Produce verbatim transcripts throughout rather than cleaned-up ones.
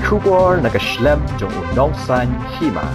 Khubor na ka shlem jong u nongsan hima.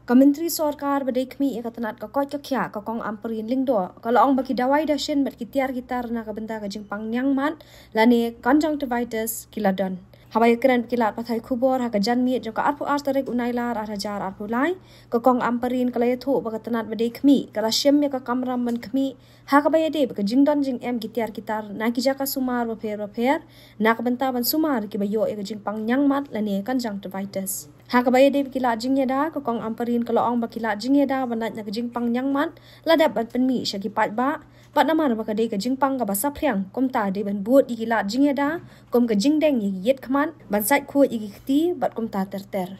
Ka Myntri Sorkar ba dei khmih ïa ka tnat ka koit ka khiah, ka Kong Ampareen Lyngdoh, ka la ong ba ki dawai dashin bad ki tiar ki tar na ka bynta ka jingpang ñiangmat lane conjunctivitis ki la don. Haba ïakren bad ki lad pathai khubor ha ka janmiet jong ka arphew ar tarik u Nailar ar hajar arphew lai, ka Kong Ampareen ka la ïathuh ba ka tnat ba dei khmih ka la shim ïa ka kamram ban khmih ha kaba ïadei bad ka jingdon jingem ki tiar ki tar na ki jaka sumar bapher bapher, na ka bynta ban sumar ïa kiba ïoh ïa ka jingpang ñiangmat lane conjunctivitis. Ha kaba ïadei bad ki lad jingïada, ka Kong Ampareen ka la ong ba ki lad jingïada ban lait na ka jingpang ñiangmat la dep ban pynmih sha ki paidbah, bad namar ba ka dei ka jingpang kaba saphriang, kumta dei ban bud ïa ki lad jingïada kum ka jingdeng ïa ki ïit khmat, ban sait khuid ïa ki kti bad kumta ter ter.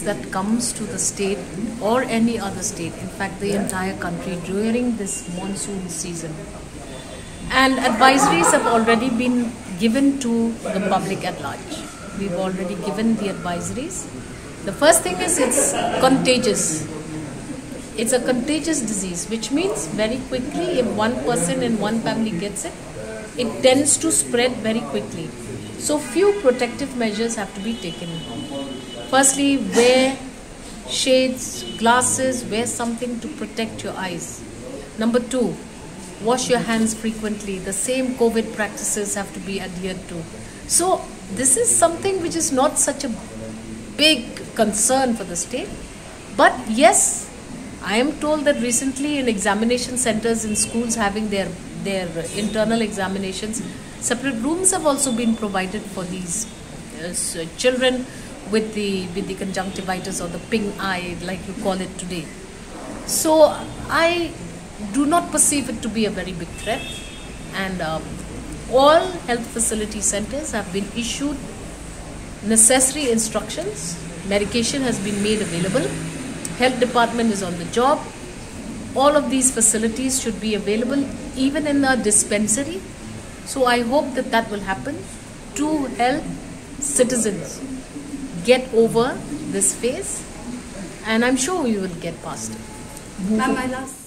That comes to the state or any other state, in fact, the entire country during this monsoon season. And advisories have already been given to the public at large. We've already given the advisories. The first thing is it's contagious. It's a contagious disease, which means very quickly, if one person in one family gets it, it tends to spread very quickly. So, few protective measures have to be taken. Firstly, wear shades, glasses, wear something to protect your eyes. Number two, wash your hands frequently. The same COVID practices have to be adhered to. So, this is something which is not such a big concern for the state. But yes, I am told that recently in examination centers in schools having their, their internal examinations, separate rooms have also been provided for these uh, s- children with the, with the conjunctivitis or the pink eye, like you call it today. So I do not perceive it to be a very big threat, and um, all health facility centers have been issued necessary instructions. Medication has been made available. Health department is on the job. All of these facilities should be available even in a dispensary. So I hope that that will happen to help citizens get over this phase, and I'm sure we will get past it. Ma'am, my last